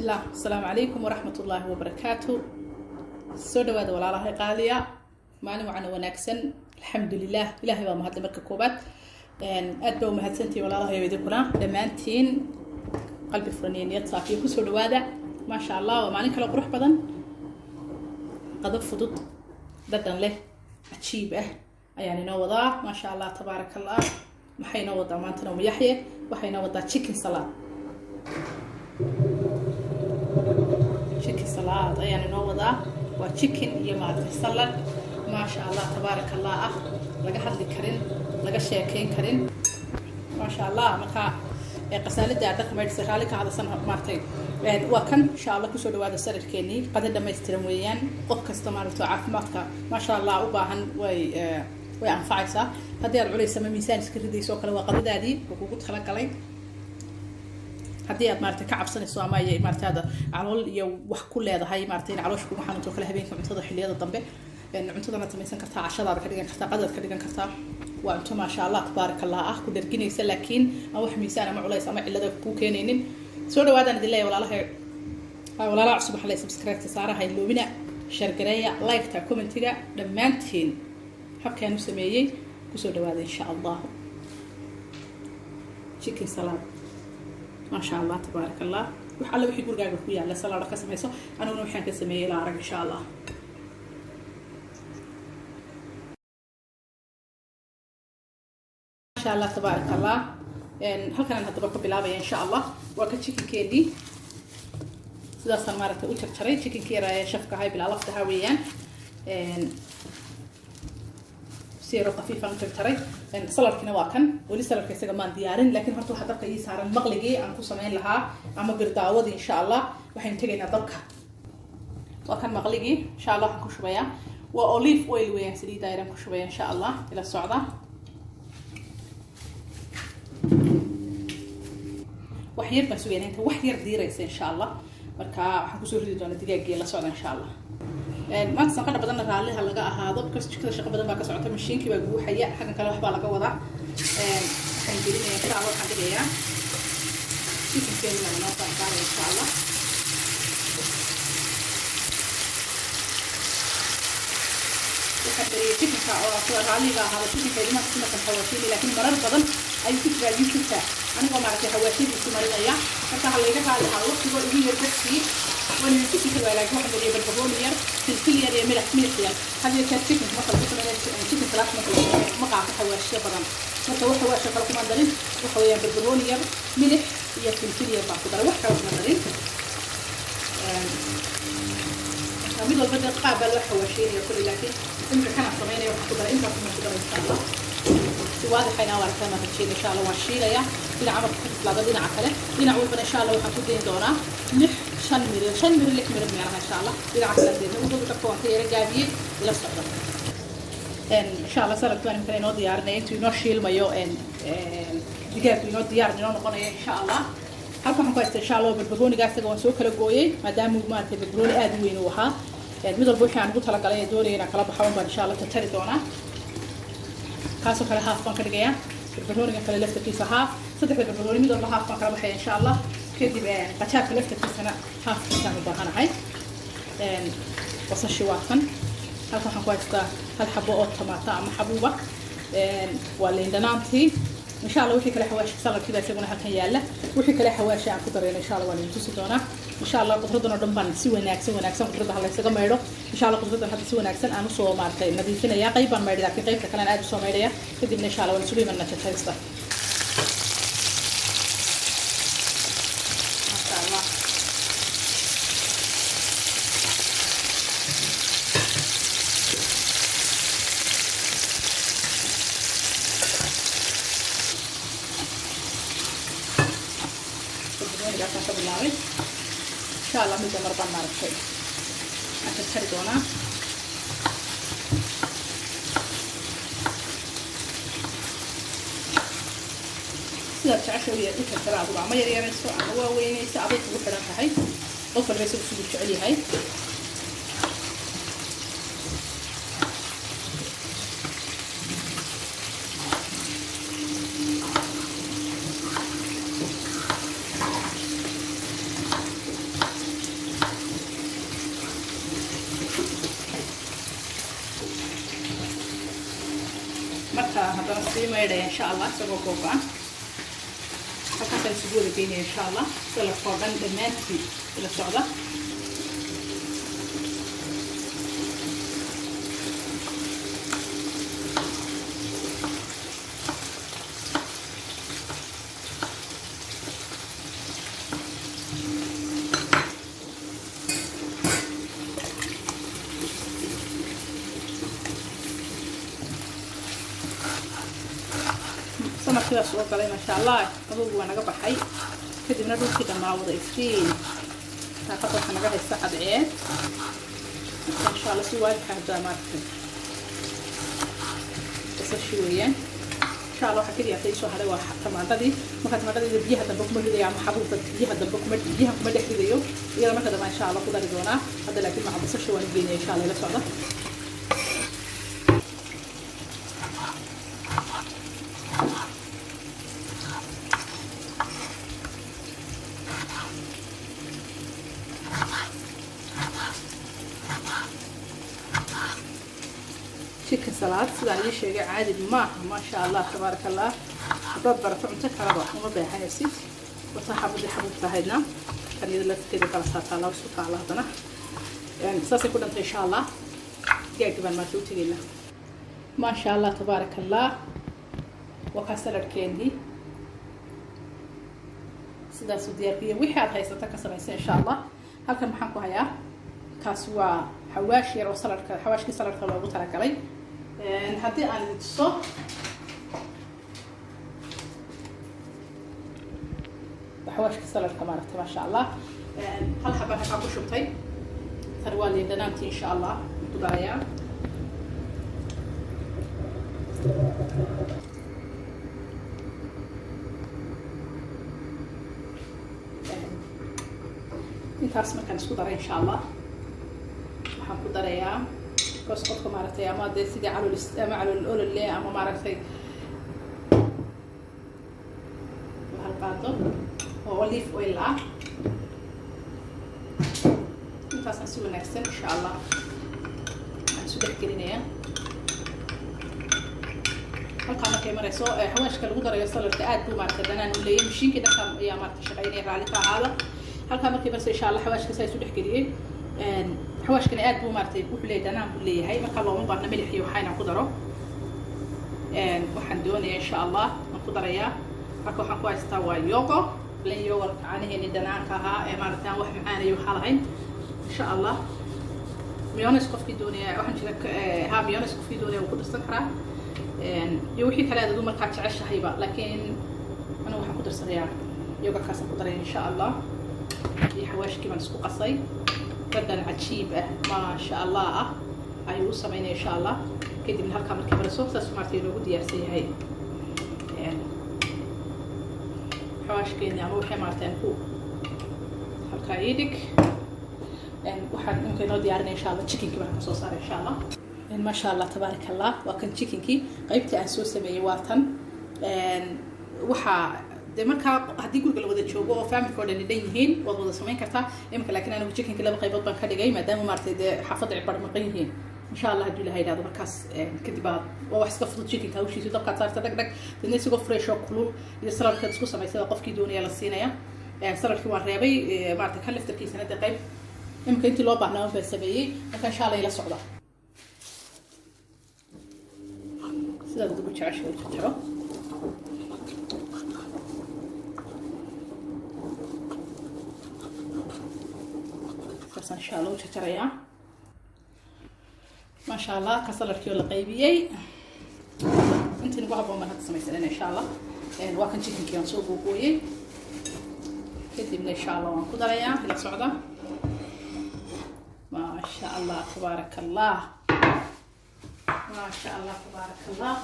Bismillaah, asalaamu calaykum waraxmat ullaahi wabarakaatu. Soo dhawaada, walaalahay qaaliya. Maalin wacana wanaagsan. Alxamdulilah, Ilaahay baa mahadlay. Marka koobaad aad baa umahadsantihiin, walaalahayo, idinkuna dhammaantiin qalbi furan iyo niyad saafiya kusoo dhawaada. Maasha Allah, waa maalin kale qurux badan. Qado fudud, dhadhan leh, cajiib ah ayaan inoo wadaa. Maasha Allah, tabaaraka Allah. Maxay inoo wadaa maantana Umu Yaxye? Waxay inoo wadaa chicken salad. Chicken salad ayaan inoo wadaa. Waa chicken iyo maaragtay salad, maasha Allah, tabaaraka Allah ah, laga hadli karin, laga sheekeyn karin, maasha Allah. Marka qasaalada dharka maydhisa, raalli ka hadalsan maaragtay. Waa kan, insha Allah. Kusoo dhawaada saladkeenii. Qada dhammaystiran weeyaan. Qof kasta maaragto caafimaadka, maasha Allah, u baahan way anfacaysaa. Haddii aad culays ama miisaan iska ridayso oo kale, waa qadadaadii oo kugu talagalay. Haddii aad maaragtay ka cabsanayso ama ay maaragtay aad calool iyo wax ku leedahay, maaragtay in caloosha kugu xanuunto kale, habeenka cuntada xilliyada dambe cuntadana samaysan kartaa, cashadaada ka dhigan kartaa, qadadaad ka dhigan kartaa. Waa cunto, maasha Allah, tabaaraka Allah ah, ku dharginaysa, laakiin aan wax miisaan ama culays ama cillada kuu keenaynin. Soo dhawaadaan idin leeyahay, walaalaha. Walaalaha cusub waxaa leeyahay subscribe saaraha, iloobina, share gareeya, like-ta, comment-iga, dhammaantiin. Habkaan u sameeyey kusoo dhawaada, insha Allah. Chicken salad, maasha Allah, tabaaraka Allah. Wax alla wixii gurigaaga ku yaalla salada ka samayso. Aniguna waxaan ka sameeyey ila arag, insha Allah. Maasha Allah, tabaaraka Allah. Halkan aan haddaba ka bilaabaya, insha Allah, waa ka chickenkeenii. Sidaasaan maaragtay u jarjaray chickenkii yar ee shafka ahay, bilaa laftaha weeyaan. Si yaroo khafiifaan u jarjaray. Saladkina waa kan. Weli saladka isaga maan diyaarin, laakiin horta waxaa dabka ii saaran maqligii aan ku samayn lahaa ama birdaawadii, insha Allah. Waxaynu tegaynaa dabka. Waa kan maqligii. Insha Allah, waxaan ku shubayaa waa olive oil weeyaan. Saliidda ayaan ku shubaya, insha Allah. Ila socda. Wax yar baan sugayna inta wax yar diiraysa, insha Allah. Marka waxaan kusoo ridi doonaa digaaggii. La socda, insha Allah. Maanta sanqadha badanna raalliha laga ahaado, because jikada shaqo badan baa ka socota. Mashiinkii baa guuxaya, xaggan kale waxbaa laga wadaa. Waxaan gelinaya, insha Allah, waxaan dhigayaa chickenkeedina noo saarsaaraya, insha Allah. Waxaan mariyay chickenka oo sida raalliga ahaado. Chickenka idima sinatan xawaashiini, laakiin marar badan ayuu ku jiraa YouTube-ka anigoo maaragtay xawaashiyadiisu marinaya. Marka ha layga raali ahaado, waqtigoo igu yar dartii waan idin tusi kari waaya. Laakiin waxaan mariyay barbarooni yar, filfil yar iyo milix, milix yar. Had iyo jeer chickenka marka lagu sameeyo chicken salad marka lagu sameeyo, ma qaato xawaashiyo badan. Marka wax xawaasho kale kuma darin. Waxa weeyaan barbarooni yar, milix iyo filfil yar baan ku daray, wax kale kuma darin. Mid walba dee qaab baa loo xawaasheynaya kulli, laakiin imika kanaan samaynaya waxaan ku daray intaas uma ku daray, insha Allah. Si waadixayna waa aragtaan baan rajeynaya, insha Allah. Waan shiilaya dhinaca marka ka bislaado, dhinaca kale. Dhinac walbana, insha Allah, waxaan ku dayn doonaa lix, 5 mirir, 5 mirir, 6 mirir meelaha, insha Allah. Dhinaca kale deedna u dabka waan ka yara gaabiyey. Ila socda, insha Allah. Saladku baan imikana inoo diyaarinaya intuu inoo shiilmayo digaagku, inoo diyaar inoo noqonayo, insha Allah. Halkan waxaan ku haystaa, insha Allah, barbarooniga. Isaga waan soo kala gooyey, maadaama maaragtay barbarooni aada u weyn uu ahaa. Mid walba wixii aan ugu talagalay ee doonaya inaan kala baxo baan, insha Allah, jarjari doonaa. Kaasoo kale half baan ka dhigayaa. Barbarooniga kale laftarkiisa half. Saddexda barbarooni mid walba half baan kala baxaya, insha Allah. Kadib qajaarka laftarkiisana halfkiisaan u baahanahay. Basashi waa tan. Halkan waxaan ku haystaa hal xabo oo tamaata ama xabuuba, waa liin dhanaantii, insha Allah. Wixii kale xawaashi saladkii baa isaguna halkan yaalla. Wixii kale xawaashi aan ku darayno, insha Allah, waan idin tusi doonaa, insha Allah. Qudradan oo dhan baan si wanaagsan wanaagsan, qudradda ha laysaga maydho, insha Allah. Qudradan hadda si wanaagsan aan usoo maaragtay nadiifinaya. Qayb baan maydhay, laakiin qaybta kalena aad usoo maydhaya. Kadibna, insha Allah, waan isugu imanaa jarjarista. Masha Allah. Barbaroonigaasaan ka bilaabay, insha Allah. Midda mar baan maaragtay aan jarjari doonaa. Sidaad jecesha u jarjara adigu, ama yaryarayso ama waaweynayso, aday kugu xidhan tahay. Qof walba isagu siduu jecel yahay. Haddana sii maydhaya insha Allah isagoo googo-an. Halkaasaan isugu wada geynaya insha Allah saladkoo dhan dhammaantii ila socda. Samarkiibaa soo galay maasha Allah, qabowgu waa naga baxay. Kadibna dhulkii dhammaa wada iftiin, daaqada waxaa naga haysta cadceed. Marka insha Allah si waadixa haddaa maaragtay basashi weeyaan insha Allah. Waxaa keliya hadda isoo hadhay waa tamaandhadii. Marka tamaandhadeeda biyaha dambe kuma ridayo ama xabuubka biyaha dambe kuma biyaha kuma dhex ridayo iyada, marka dambe insha Allah ku dari doonaa. Hadda laakiin maca basasha waan u geynaya insha Allah, ila socda. Chicken salad sidaan idin sheegay caadi maaha, maasha Allah tabaaraka Allah. Haddaad barato cunto kalaba uma baahanaysid. Wata xabadii xabuubta ahaydna kan iyada lafteeda kala saataa laba isku taala. Haddana saasay ku dhantay insha Allah. Digaagii baan maanta u tegaynaa, maasha Allah tabaaraka Allah. Waa kaa saladhkeenii, sidaasuu diyaarkiya. Wixii aad haysata ka samaysa insha Allah. Halkan maxaan ku hayaa? Kaasi waa xawaash yar oo saladhka, xawaashkii saladhka loogu talagalay. Haddii aan idin tuso xawaashkii saladhka maaragtay, maasha Allah, hal xabaan halkaa ku shubtay. Tani waa liin dhanaantii insha Allah ku darayaa. Intaas markaan isku daray insha Allah waxaan ku darayaa, because qofka maaragtay ama dee sidii calool ama calool olol leh ama maaragtay, hal qaado oo olive oil ah. Intaasaan si wanaagsan insha Allah waxaan isu dhex gelinayaa. Halkaa markay marayso, xawaashka lagu darayo saladka aad buu maaragtay dhanaan u leeyahay. Mashiinkii dhanka ayaa maaragtay shaqaynaya, raalli ka ahaada. Halkaa markay marayso insha Allah xawaashka saa isu dhex geliyey. Xawaashkani aad buu maaragtay wuxuu leeyahay dhanaan buu leeyahay, marka looma baahna milix iyo waxaa inaan ku daro. Waxaan doonayaa insha Allah aan ku darayaa, halka waxaan ku haystaa waa yogurt, plain yogurt, caanaheeni dhanaanka ahaa ee maaragtay aan wax macaanayo waxaa lahayn insha Allah. Mayonnaise qofkii doonaya, waxaan jira ha mayonnaise qofkii doonaya wuu ku darsan karaa iyo wixii kale aad adu markaa jeceshahayba, laakiin anigu waxaan ku darsanayaa yogurtkaasaan ku daraya insha Allah iyo xawaashkii baan isku qasay. Dhadhan cajiib ah maasha Allah ah ayuu u sameynaya insha Allah. Kadibna halkaa markii marayso saas maaragtay inoogu diyaarsan yahay xawaashkeeni ama waxay maaragtay aan ku halkaa ii dhig. Waxaan imika inoo diyaarinaya insha Allah chickenkii baan kasoo saaray insha Allah. Maasha Allah tabaaraka Allah, waa kan chickenkii qaybtii aan soo sameeyey, waa tan. Waxaa dee markaa haddii guriga la wada joogo oo familka oo dhan dhan yihiin waad wada samayn kartaa imika, laakiin anigu chickenkii laba qaybood baan ka dhigay maadaama maaragtay dee xaafadda cibar maqan yihiin insha Allah. Haddii Ilahay yidhahdo markaas kadib aad waa wax iska fudud chickenka hawshiisu, dabkaad saarta dhag dhag, dadna isagoo fresh oo kulul iyo saladkaad isku samaysada qofkii doonaya la siinaya. Saladkii waan reebay maaragtay, kan laftarkiisana dee qayb imika intii loo baahnaa baan sameeyey. Marka insha Allah ila socda sidaad ugu jeceshay u jarjaro. Saasaan insha Allah u jarjarayaa, maasha Allah. Ka saladkii oo la qaybiyey intii nagu habboon baan hadda samaysanayna insha Allah. Waa kan chickenkii aan soo googooyey, kadibna insha Allah waan ku darayaa, ila socda. Maasha Allah tabaaraka Allah, maasha Allah tabaaraka Allah.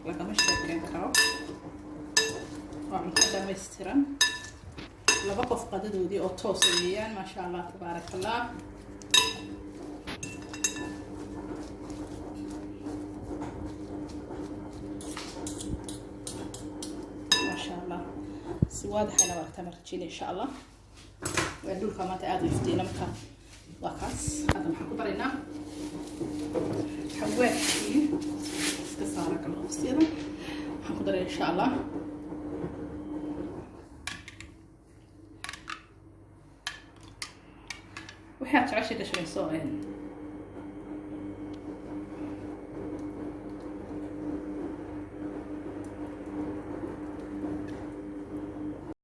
Lagama sheekeyn karo, waa cunto dhamaystiran, laba qof qadadoodii oo toosa weeyaan, maasha Allah tabaaraka Allah. Maasha Allah, si waadaxayna aragtaa ma rajeynaya insha Allah. Dhulka maanta aada u iftiina marka Waa kaas. Hadda maxaan ku daraynaa? Xawaashkii iska saara galoosyada. Waxaan ku daray, insha Allah, waxaad jeceshay gashanayso.